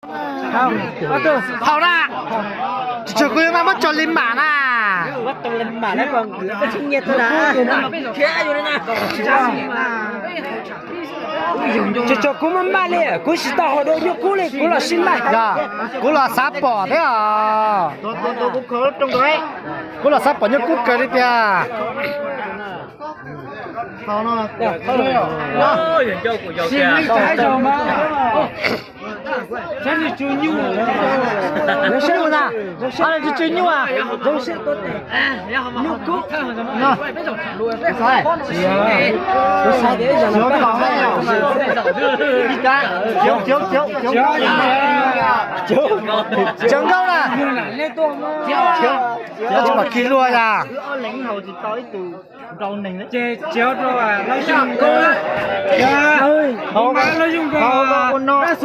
Haus na. Tsis tshua kuv yuav mas muab tso li mam na. Tsis tshua kuv maj maj li, kuv tsis tau haus dua nyuj kub li, kuv los sib maj. Kuv los xav pom thiab os. Kuv los xav pom nyuj kub kawg li tiag. Zoo siab na, zoo siab, zoo siab, zoo siab. Cov nkauj na, koj tsis pom kig luag yas. Nws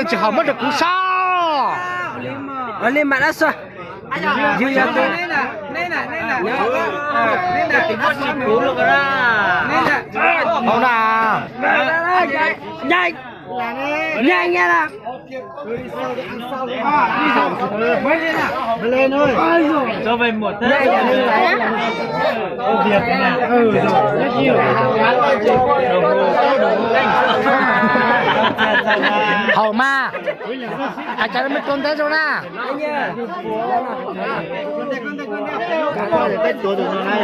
tsis haus muab rau kuv saib. Li mam dab xua. Haus na. Nyaij nyaij na. Haus mas. Hais cas me tua ntawv zoo na.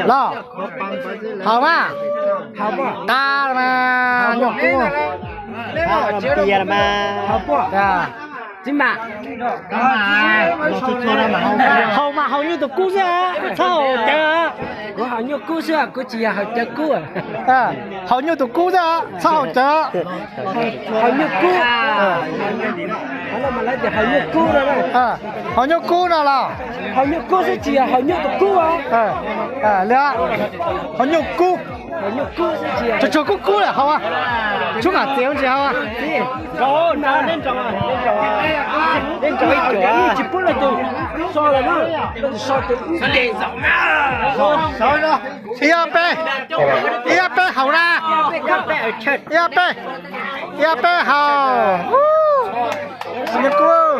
Los, haus mas. Qab mas nyuj kub. Haus mas haus nyuj tus kub xwb, txhob haus cawv. Kuv haus nyuj kub xwb, kuv tsis yog haus cawv kub. Haus nyuj tus kub xwb, txhob haus cawv. Haus nyuj kub. Haus nyuj kub no los. Haus nyuj kub xwb tsis yog haus nyuj tus kub. Li, haus nyuj kub. Tsuag tsuag kub kub lawm haus. Tshub mam txiav tsis haus. Ib ob peb, ib ob peb haus na. Ib ob peb, ib ob peb haus. Nyuj kub.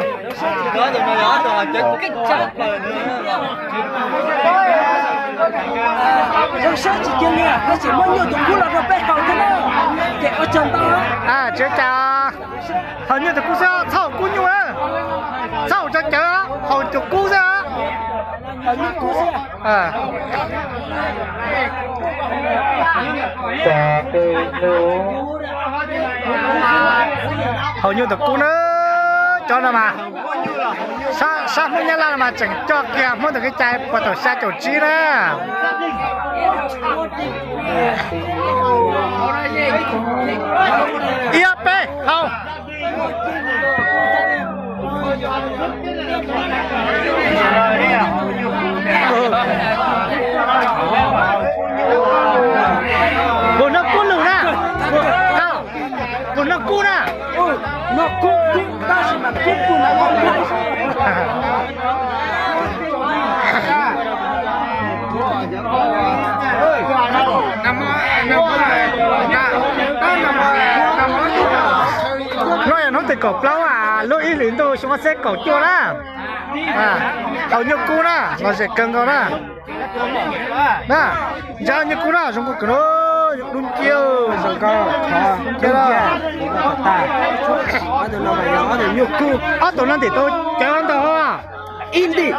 Zoo siab tsis cia li, tab sis muab nyuj tus kub los rau peb haus thiab na. Ces ua tsaug ntau. Tsis ua cas, haus nyuj tus kub xwb, txhob haus kub nyuj na. Txhob haus cov cawv, haus tus kub xwb. Haus nyuj tus kub na, cov no mas, sab Hmoob Nyab Laj no mas tseem coj kiag Hmoob tus kev cai puag thaum xya caum tsib na. Ib ob peb haus. Puas noj kub lwm na? Puas noj kub na? Noj kub, kub tab sis mas kub puas noj kub. Hnub no yog hnub tim kaum plaub, lub ib hlis ntuj xyoo ob txhiab kaum cuaj na. Haus nyuj kub na, lom zem kawg nkaus na. Na, ntsia nyuj kub na, zoo nkauj kawg na, dub nciab, zoo nkauj, dub nciab. Ob tug no ntim tau cawv ntau. Ib ntim,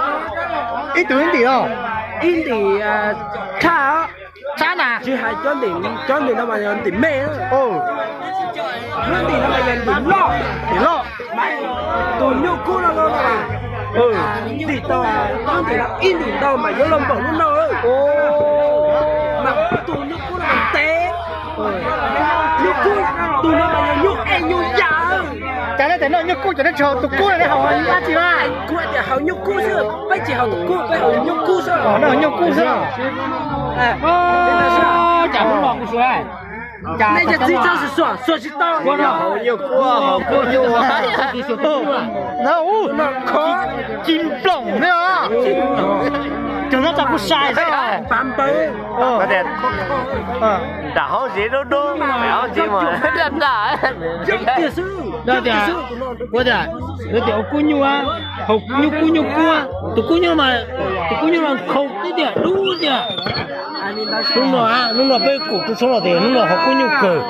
ib tug ib ntim os. Ib ntim tshaj, tshaj na. Tsis hais cov ntim, cov ntim no mas yog ntim me. Lub ntim no mas yog ntim loj, ntim loj. Tus nyuj kub no no, ntim tau lub ntim no ib ntim ntau mas yuav luag npaum lub no. Mas tus nyuj kub no mas ntev. Nyuj kub, tus no mas yog nyuj ev nyuj yam. Cas nej tias noj nyuj kub ces nej tsis haus tus kub, nej haus dab tsi na? Kuv hais tias haus nyuj kub xwb, peb tsis haus tus kub, peb haus nyuj kub xwb. Noj nyuj kub xwb. Cas lub no kuv suav, nej cov txiv txhob xuas, xuas tsis tau. Haus nyuj kub, haus kub nyuj. Ci nploom ne os. Cov no Tau kuv sai xwb. Nram hauv ntsev dub dub, nram hauv ntsev mas. Tias, tias, tias kub nyuj, hauv nyuj kub nyuj kub, tus kub nyuj mas, tus kub nyuj no nkhaus tib tiag dub tiag. Hnub no, hnub no peb kum tus tshoob los tias hnub no hauv kub nyuj kawg.